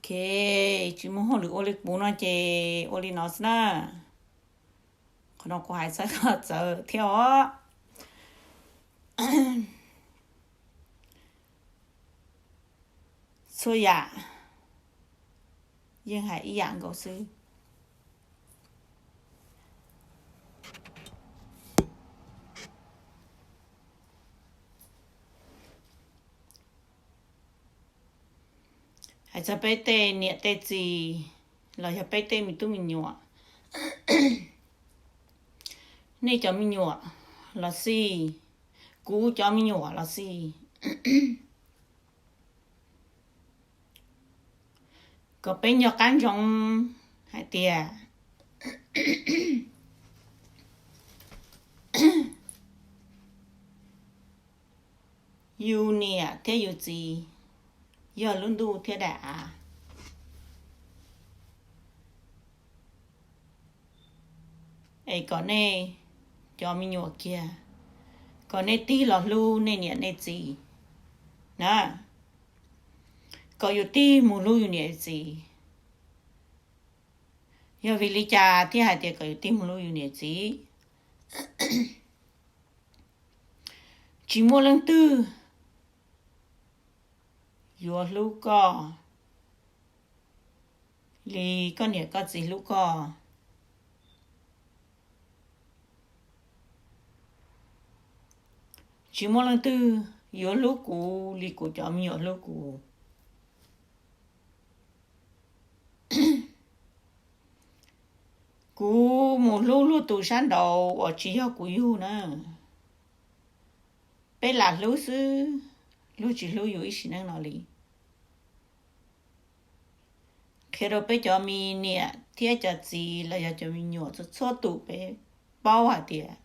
Ok, tsis muaj hauj lwm ua li kuv no ces ua li no xwb na. Qhov no kuv hais txhawb txawv thiab os. Txhua yam yeej hais ib yam nkaus xwb. Hais txog peb tej niam tej txiv los yog peb tej me tub me nyuam, nej cov me nyuam los xij, kuv cov me nyuam los xij, kom peb nco qab ntsoov hais tias yus niam thiab yus txiv yog lub ntuj thiab daim av. Es kom nej cov me nyuam kiag, kom nej tig los hlub nej niam nej txiv na, kom yus tig mus hlub yus niam yus txiv. Yog vim li cas thiaj hais tias kom yus tig mus hlub yus niam txiv? Tsis muaj leej twg yuav hlub koj li koj niam koj txiv hlub koj. Tsis muaj leej twg yuav hlub kuv li kuv cov me nyuam hlub kuv. Kuv mus hlub luag tus sab nraud uas tsis yog kuv yug na. Peb lam hlub xwb, luag tsis hlub yus ib sim neej no li. Qhia rau peb cov me niam thiab cov txiv los yog cov me nyuam txhua txhua tus peb paub hais tias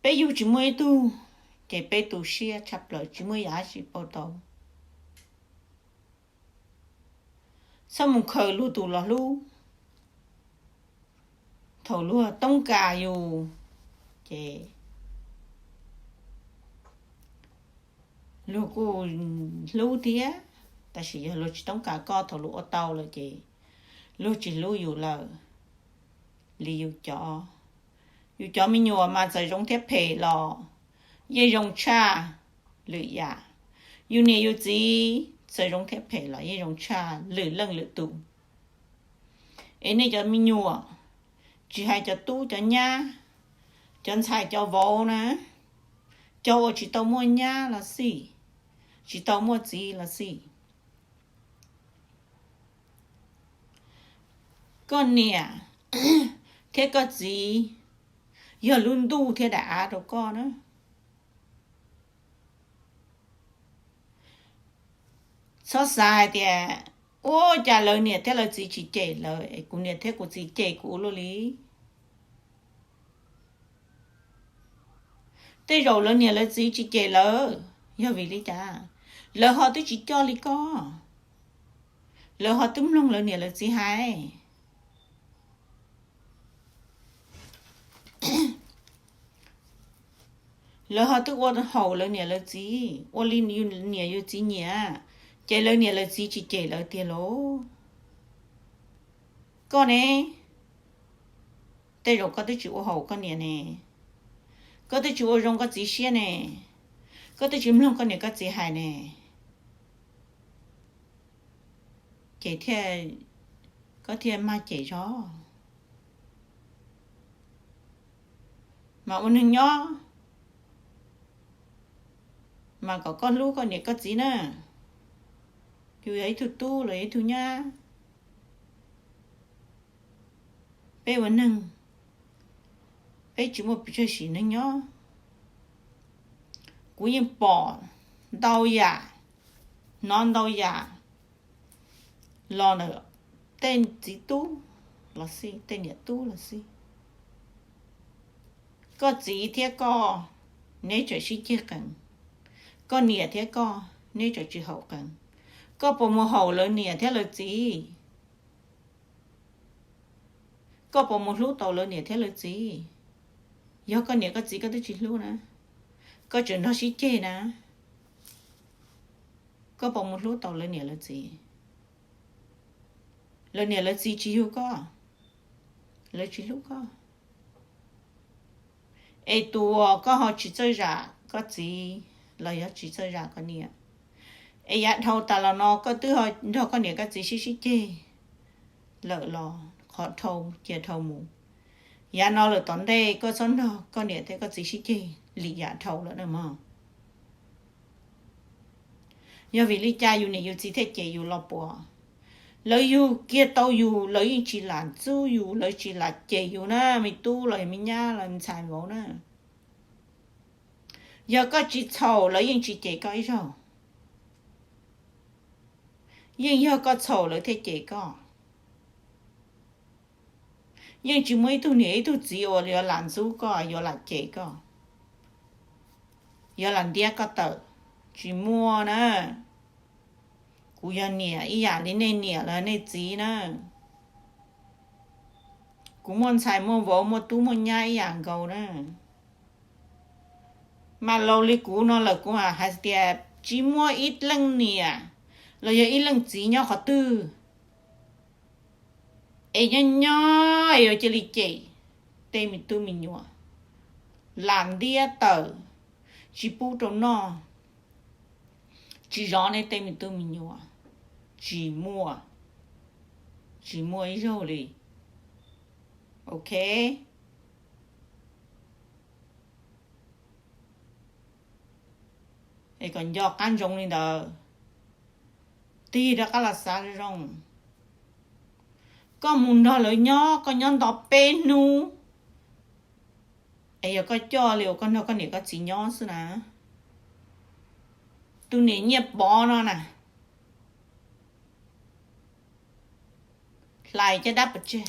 peb yug tsis muaj ib tug ces peb tu siab tshaj plaws tsis muaj yam dab tsi pauj tau. Txhob mus khaws luag tus los hlub. Thaum luag toob kas yus ces luag kuj hlub thiab, tab sis yog luag tsis toob kas koj thaum luag ua tau lawm ces luag tsis hlub yus lawm li yus cov. Yus cov me nyuam mas txawm zoo thiab phem los yeej zoo tshaj lwm yam. Yus niam yus txiv txawm zoo thiab phem los yeej zoo tshaj lwm leej lwm tus. Es nej cov me nyuam, tsis hais cov tub cov nyab, cov ntxhais cov vauv na, cov uas tsis tau muaj nyab los xij, tsis tau muaj txiv los xij, koj niam thiab koj txiv yog lub ntuj thiab daim av rau koj na. Txhob xav hais tias, ua cas lawv niam thiab lawv txiv tsis cem lawv es kuv niam thiab kuv txiv cem kuv ua luaj li. Tej zaum lawv niam lawv txiv tsis cem lawv, yog vim li cas? Lawv ho twb tsis coj li koj, lawv ho twb mloog lawv niam lawv txiv hais. Lawv ho twb ua haum lawv niam lawv txiv, ua li yus niam yus txiv nyiam, ces lawv niam lawv txiv tsis cem lawv tiag lauj. Koj ne, tej zaum koj twb tsis ua haum koj niam ne, koj twb tsis ua zoo koj txiv siab ne, koj twb tsis mloog koj niam koj txiv hais ne, ces thiaj, koj thiaj mag cem zog. Mas ua neeg nyob mas kom koj hlub koj niam koj txiv na. Yus yog ib tug tub los yog ib tug nyab, peb ua neeg, peb tsis muaj pes tsawg sim neej nyob. Kuv yeej pom ntau yam, hnov ntau yam los ntawm tej txiv tub los xij, tej niam tub los xij. Koj txiv thiab koj neb tseem sib ceg qees, koj niam thiab koj neb tseem tsis haum qees. Koj puas mus haum lawv niam thiab lawv txiv? Koj puas mus hlub tau lawv niam thiab lawv txiv? Yog koj niam koj txiv koj twb tsis hlub na, koj tseem nrog sib ceg na, Koj puas mus hlub tau lawv niam lawv txiv? Lawv niam lawv txiv tsis yug koj, lawv tsis hlub koj. Es tus uas koj ho tsis txawj zam koj txiv los yog tsis txawj zam koj niam, es yav dhau tas los no koj twb nrog koj niam koj txiv sib sib ceg lawm los qhov dhau cia dhau mus. Yav no lawm tom ntej koj txhob nrog koj niam thiab koj txiv sib ceg li yav dhau lawm na mog. Yog vim li cas yus niam yus txiv thiaj cem yus los puas? Lawv yug kiag tau yus lawv yeej tsis lam ntxub yus, lawv tsis lam cem yus na, me tub los yog me nyab los ntxhais vauv na. Yog koj tsis txhaum lawv yeej tsis cem koj ib zaug, yeej yog koj txhaum lawv thiaj cem koj. Yeej tsis muaj ib tug niam ib tug txiv uas yuav lam ntxub koj, yuav lam cem koj, yuav lam ntiab koj tawm. Tsis muaj na. Kuv yog niam ib yam li nej niam los nej txiv na. Kuv muaj ntxhais muaj vauv muaj tub muaj nyab ib yam nkaus na. Mas laus li kuv no lawm kuv hais tias tsis muaj ib leej niam los yog ib leej txiv nyob qhov twg es nyob nyob es yuav cia li cem tej me tub me nyuam, lam ntiab tawm, tsis pub rau noj, tsis zov nej tej me tub me nyuam. Tsis muaj, tsis muaj ib zaug li. Ok. Es kom nco qab ntsoov li ntawd, tig rov qab los xav zoo. Koj mus nrog lawv nyob, koj nyob nto peb hnub, es yog koj coj li uas koj nrog koj niam koj txiv nyob xwb na. Tus niam Nyiaj Pov no na, hlais caj dab pov tseg.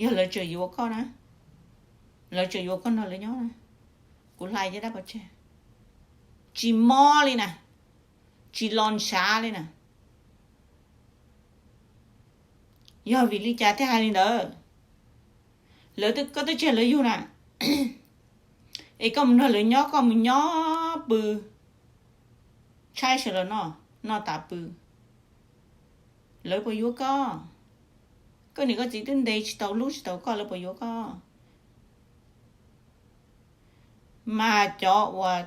Yog lawv tseem yuav koj na, lawv tseem yuav koj nrog lawv nyob na, kuv hlais caj dab pov tseg. Tsis mob li na, tsis los ntshav li na. Yog vim li cas thiaj hais li ntawd? Lawv, koj twb tsis yog lawv yug na, es koj mus nrog lawv nyob, koj mus nyob pw, tshaib sawv los noj, noj tas pw. Lawv puas yuav koj? Koj niam koj txiv twb ntes tsis tau hlub tsis tau koj, lawv puas yuav koj? Mas cov uas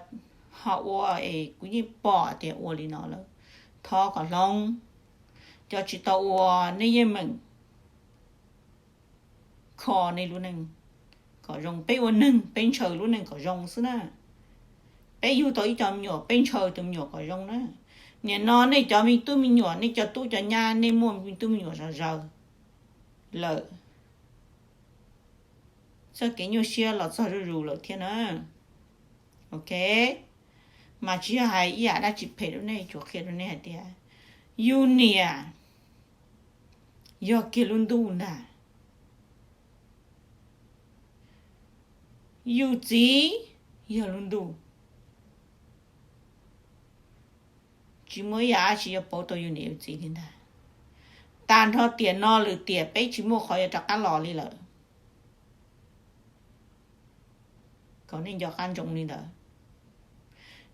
ho ua es kuv yeej pom tias ua li no lawm, thov kom hloov. Cov tsis tau ua, nej yeej meem kho nej lub neej kom zoo. Peb ua neeg peb ntshaw lub neej kom zoo xwb na. Peb yug tau ib co me nyuam peb ntshaw tus me nyuam kom zoo na. Nim no nej cov me tub me nyuam, nej cov tub cov nyab, nej muaj me tub me nyuam zom zaws lawm, txoj kev nyuaj siab los txog zuj zus lawm thiab na. Ok, mas tsis yog hais ib yam dab tsi phem rau nej, tsuas qhia rau nej hais tias yus niam yog kiag lub ntuj ntag, yus txiv yog lub ntuj. Tsis muaj ib yam dab tsi yuav pauv tau yus niam yus txiv li ntag. Tag nrho tiam no lwm tiam peb tsis muaj qhov yuav rov qab los li lawm. Kom nej nco qab ntsoov li ntawd.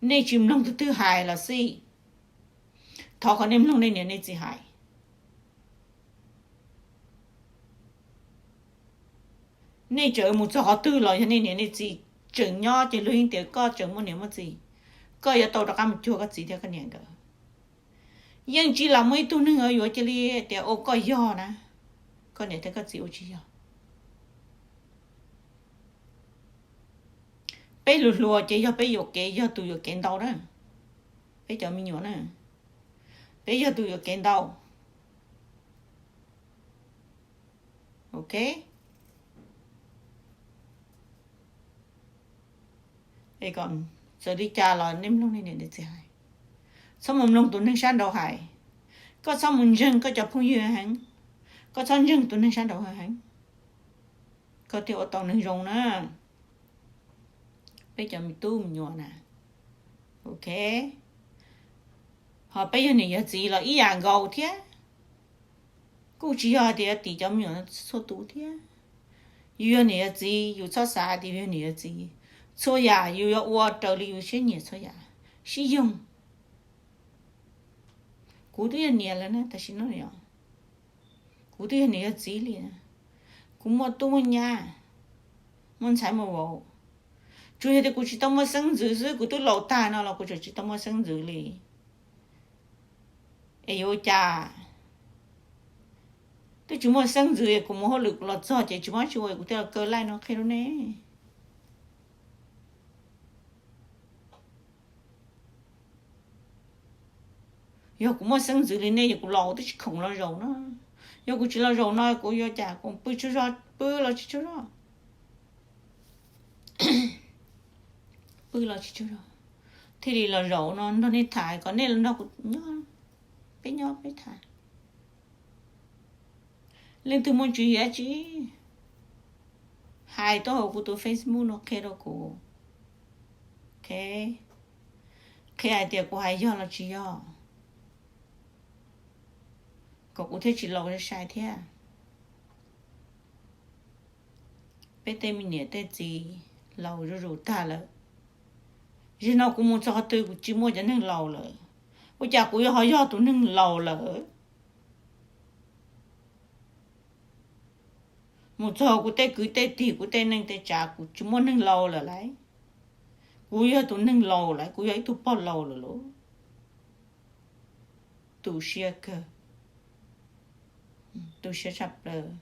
Nej tsis mloog tus twg hais los xij, thov kom nej mloog nej niam nej txiv hais. Nej tseem mus txog qhov twg los yog nej niam nej txiv tseem nyob ces luag yeej tias koj tseem muaj niam muaj txiv, koj yuav tau rov qab mus cuag koj txiv thiab koj niam nkawd. Yeej tsis lam muaj ib tug neeg yuav cia li tias ua koj yog na, koj niam thiab koj txiv ua tsis yog. Peb hluas hluas ces yog peb yuam kev, yog tus yuam kev ntau na. Peb cov me nyuam na, peb yog tus yuam kev ntau. Ok, es kom txawm li cas los nej mloog nej niam nej txiv hais, txhob mus mloog tus neeg sab nraud hais. Koj txhob mus ntseeg koj cov phooj ywg heev, koj txhob ntseeg tus neeg sab nraud heev. Koj thiaj ua tau neeg zoo na. Peb cov me tub me nyuam na, ok, ho peb yog niam yog txiv los ib yam nkaus thiab. Kuj tsis yog hais tias yuav tim cov me nyuam txhua tus thiab. Yus yog niam yog txiv yus txhob xav tias yus yog niam yog txiv Txhua yam yus yuav ua raws li yus siab nyiam txhua yam, sib yoog. Kuv twb yog niam lawm na, tam sim no yog kuv twb yog niam yog txiv li. Kuv muaj tub muaj nyab, muaj ntxhais muaj vauv. Tsuas yog tias kuv tsis tau muaj xeeb ntxwv xwb, kuv twb laus tag no los kuv tseem tsis tau muaj xeeb ntxwv li. Es yuav ua cas? Twb tsis muaj xeeb ntxwv, kuv mus hauj lwm kuv los txog ces tsis muaj tsis ua, kuv thiaj los kaw live no qhia rau nej. Yog kuv muaj xeeb ntxwv li nej, yog kuv laus twb tsis khoom los zaum no. Yog kuv tsis los zaum no kuv yuav cas? Kuv pw tsaug zog, pw los tsis tsaug zog, pw los tsis tsaug zog, thiaj li los zaum no nrog nej tham, kom nej los nrog kuv nyob, peb nyob peb tham. Leej twg muaj tswv yim dab tsi, hais tuaj hauv kuv tus Facebook no qhia rau kuv. Qhia hais tias kuv hais yog los tsis yog, kom kuv thiaj tsis laus sai thiab. Peb tej me niam tej txiv laus zuj zus tag lawm. Zaum no kuv mus txog qhov twg kuv tsis muaj cov neeg laus lawm, ua cas kuv yuav ho yog tus neeg laus lawm? Mus txog kuv tej kwv tej tij, kuv tej neej tej tsav, kuv tsis muaj neeg laus lawm lauj. Kuv yog tus neeg laus lawm, kuv yog ib tug pog laus lawm lauj. Tu siab kawg, tu siab tshaj plaws,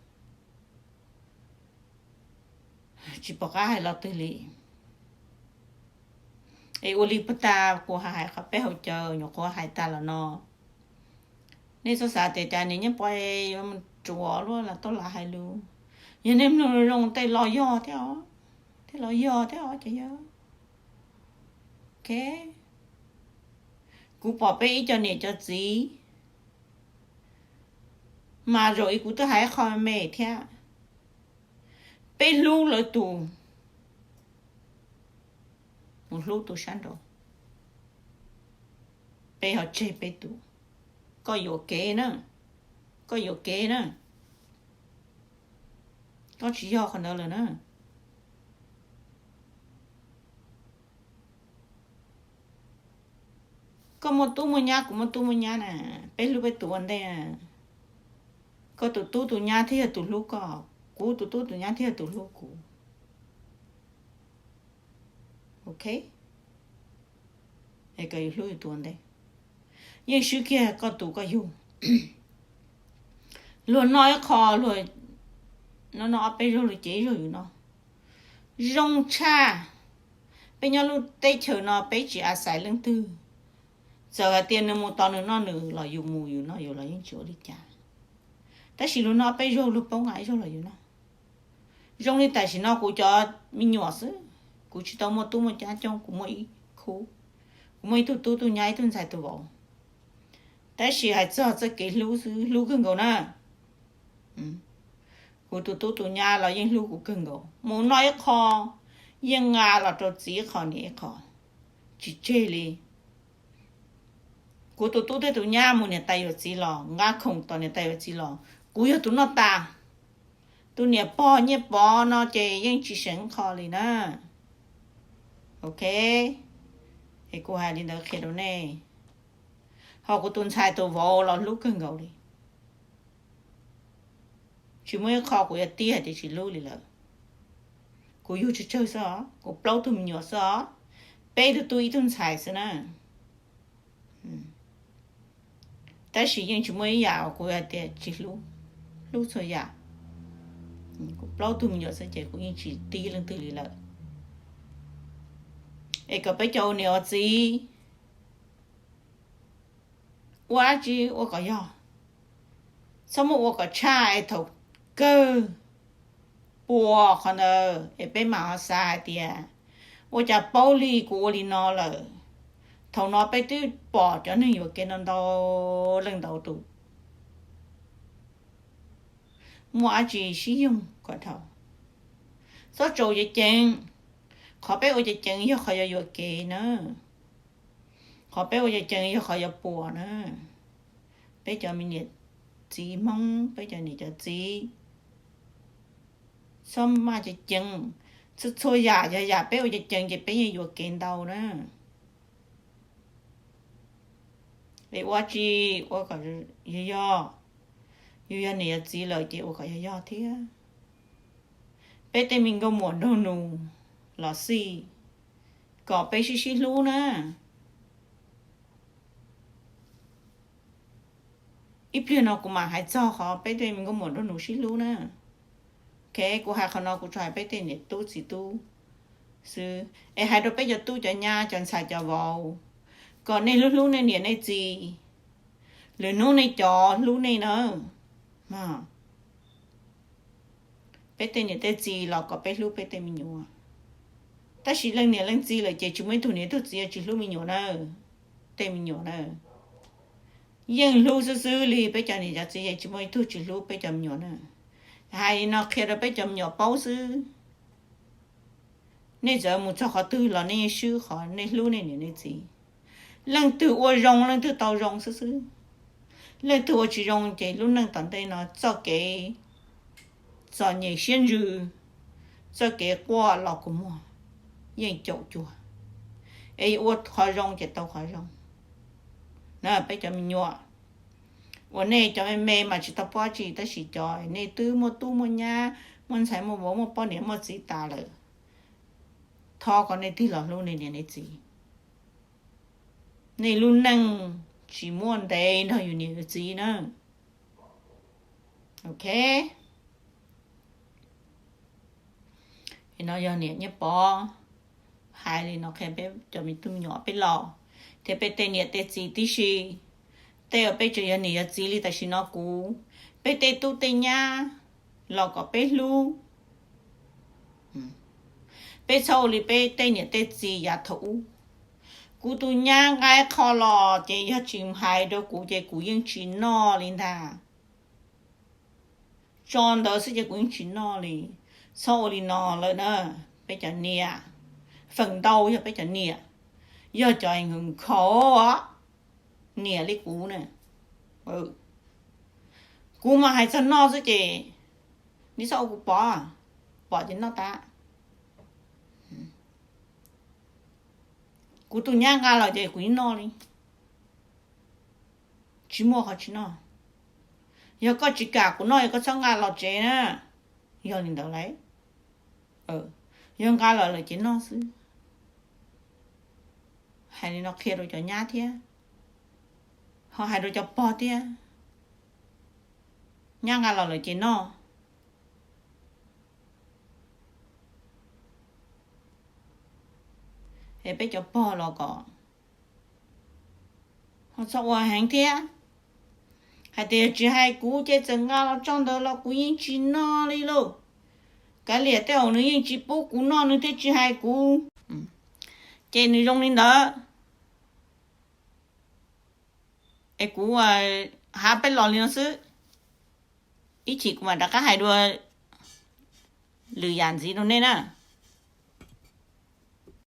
tsis pom qab hais lo twg li. Es ua li puag ta kuv hais qhov peb haus cawv nyuam qhuav hais tas los no, nej txhob xav tias cas niam nyob pov yuav mus ruam luaj los tuaj los hais lus. Yog nej mloog zoo tej los yog thiab os, tej los yog thiab os ces yog. Ok, kuv pom peb ib co niam cov txiv mas zaum ib kuv twb hais qho me thiab. Peb hlub lawv tus, mus hlub tus sab nraud, peb ho tseg peb tus. Koj yuam kev na, koj yuam kev na, koj tsis yog qhov ntawd lawm na. Koj muaj tub muaj nyab, kuv muaj tub muaj nyab na, peb hlub peb tus ua ntej. Koj tus tub tus nyab thiaj yog tus hlub koj, kuv tus tub tus nyab thiaj yog tus hlub kuv. Ok, es koj yuav hlub yus tus ua ntej, yeej swb kiag koj tus koj yug. Luag noj ib qho, luag no no ob peb zaug luag ces ib zaug yus no. Zoo tshaj, peb nyob lub teb chaws no peb tsis a xais leej twg. Txawm hais tias nws mus tos nws noj nws los yus mus yus noj yus los yeej tsis ua li cas. Tab sis luag noj peb zaug luag paub nqa ib zaug los yus noj. Zoo li tam sim no kuv cov me nyuam xwb, kuv tsis tau muaj tub muaj nyab coob, kuv muaj ib khub, kuv muaj ib tug tub tug nyab ib tug ntxhais tus vauv. Tab sis hais txog txoj kev hlub xwb hlub kawg nkaus na. Kuv tus tub tus nyab los yeej hlub kuv kawg nkaus, mus noj ib qho yeej nqa los rau txiv ib qho niam ib qho, tsis tseg li. Kuv tus tub thiab tus nyab mus niam tais yawm txiv los, nqa khoom tos niam tais yawm txiv los, kuv yog tus noj tas. Tus niam pog Nyiaj Pov no ces yeej tsis seem qho li na. Ok, es kuv hais li ntawd qhia rau nej. Ho kuv tus ntxhais tus vauv los hlub kawg nkaus li. Tsis muaj ib qho kuv yuav tib hais tias tsis hlub li lawm. Kuv yug tsawg tsawg xwb os, kuv plaub tug me nyuam xwb os, peb tug tub ib tug ntxhais xwb na. Tab sis yeej tsis muaj ib yam uas kuv hais tias tsis hlub, hlub txhua yam. Kuv plaub tug me nyuam xwb ces kuv yeej tsis tib leej twg li lawm. Es kom peb cov ua niam ua txiv ua dab tsi ua kom yog, txhob muab ua kom tshaj es thaum kawg puas qhov ntawd es peb mam ho xav hais tias ua cas paub li kuv ua li no lawm. Thaum no peb twb pom cov neeg yuam kev no ntau leej ntau tus. Muaj dab tsi sib yoog kom dhau, txhob tsaus ceev ceev. Qhov peb ua ceev ceev yog qhov yuav yuam kev na. Qhov peb ua ceev ceev yog qhov yuav puas na. Peb cov me niam txiv Hmoob, peb cov niam cov txiv, txhob maj ceev ceev. Txhua txhua yam yog yam peb ua ceev ceev ces peb yeej yuam kev ntau na. Es ua tsi ua kom yog yog, yus yog niam yog txiv lawm ces ua kom yog yog thiab. Peb tej me nkauj muam nraug nus los xij, kom peb sib sib hlub na. Ib pliag no kuv mam hais txog qhov peb tej me nkauj muam nraug nus sib hlub na. Ok, kuv hais qhov no kuv tsuas hais peb tej niam tub txiv tub xwb, es hais rau peb cov tub cov nyab cov ntxhais cov vauv, kom nej hlub hlub nej niam nej txiv, lwm hnub nej cov hlub nej na. Peb tej niam tej txiv los kom peb hlub peb tej me nyuam. Tab sis leej niam leej txiv lawm ces tsis muaj ib tug niam tug txiv tsis hlub me nyuam na. Tej me nyuam na, yeej hlub xwb xwb li. Peb cov niam cov txiv ces tsis muaj ib tug tsis hlub peb cov me nyuam na. Hais li no qhia rau peb cov me nyuam paub xwb. Nej txawm mus txog qhov twg los nej yeej swb qhov nej hlub nej niam nej txiv. Leej twg ua zoo leej twg tau zoo xwb xwb. Leej twg ua tsis zoo ces lub neej tom ntej no txoj kev txom nyem siab ntsws, txoj kev quaj los kua muag yeej caum cuag. Es ua qhov zoo ces tau qhov zoo na peb cov me nyuam. Uas nej cov me me mas tsis tau paub dab tsi, tab sis cov nej twb muaj tub muaj nyab, muaj ntxhais muaj vauv, muaj poj niam muaj txiv tas lawm, thov kom nej tig los hlub nej niam nej txiv. Nej lub neej tsis muaj ntev nrog yus niam yus txiv na. Ok. No yog niam Nyiaj Pov hais li no qhia peb cov me tub me nyuam peb laus thiab peb tej niam tej txiv tib si. Tej uas peb tseem yog niam yog txiv li tam sim no kuv, peb tej tub tej nyab los kom peb hlub. Peb txhob ua li peb tej niam tej txiv yav thaum ub. Kuv tus nyab nqa qho los ces yog tsis hais rau kuv ces kuv yeej tsis noj li ntag. Tso ntawd xwb ces kuv yeej tsis noj li. Txhob ua li no lawm na. Peb cov niam, feem ntau yog peb cov niam, yog cov nkhaus niam li kuv na. Kuv mas hais txog noj xwb ces nej txhob ua kuv pom, pom ces noj tas. Kuv tus nyab nqa los ces kuv yeej noj li, tsis muaj qhov tsis noj. Yog koj tsis kam kuv noj, yog koj txhob nqa los tsev na. Yog li ntawd lauj, yog nqa los lawm ces noj xwb. Hais li no qhia rau cov nyab thiab, ho hais rau cov pog thiab. Nyab nqa los lawm ces noj. Es peb cov pog los kom ho txhob ua heev thiab. Hais tias tsis hais kuv ces txawm nqa los tso ntawd los kuv yeej tsis noj li lauj. Kav liam tej zaum nws yeej tsis pub kuv noj nws thiaj tsis hais kuv. Ces nws zoo li ntawd. Es kuv hab peb los li no xwb. Ib chim kuv mam rov qab hais dua lwm yam ntxiv rau nej na.